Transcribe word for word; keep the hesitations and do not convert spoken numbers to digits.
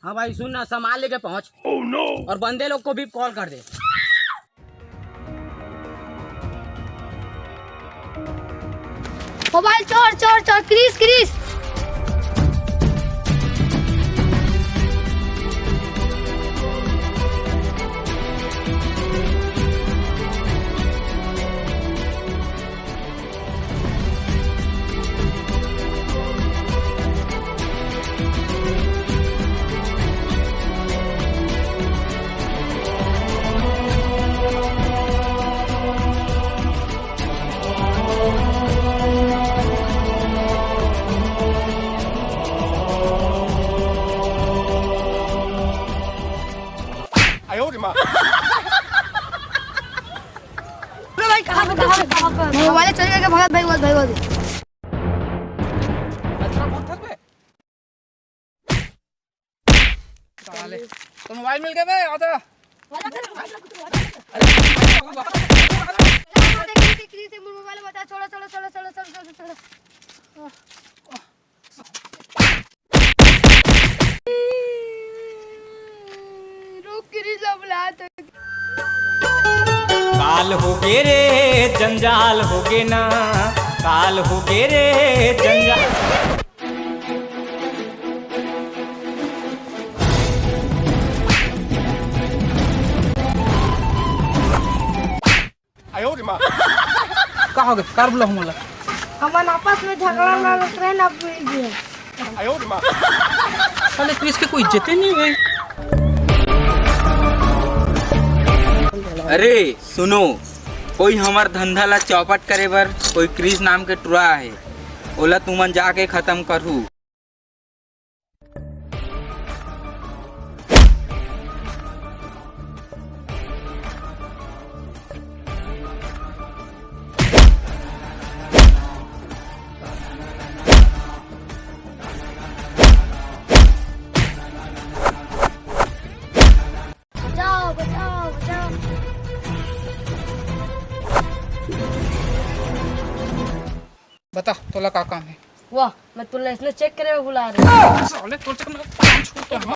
हाँ भाई, सुन ना, सामान लेके पहुंच। Oh no! और बंदे लोग को भी कॉल कर दे। मोबाइल चोर, चोर, चोर, क्रिस, क्रिस। अरे भाई, कहाँ पे, कहाँ पे, कहाँ पे? मोबाइल चोरी करके भागत भाई, भाई, भाई। साले, तो मोबाइल मिल गया बे, आजा। काल होगे रे, जंजाल होगे ना, काल होगे रे, जंजाल। का होगे? कार बुलाहूं मोला? हमन आपस में झगड़ा लड़त रहे ना, अब मिल गए। साले क्रिस के कोई इज्जत ही नहीं है। अरे सुनो, कोई हमर धंधा ला चौपट करे बर कोई क्रिस नाम के टुरा आहे, ओला तुमन जाके खत्म करहू। बचाओ, बचाओ, बचाओ। बता, तोला का काम है? वाह, मैं तोला इसने चेक करे बुला रहे। साले, तोर चक्कर में काम छोड़ के हम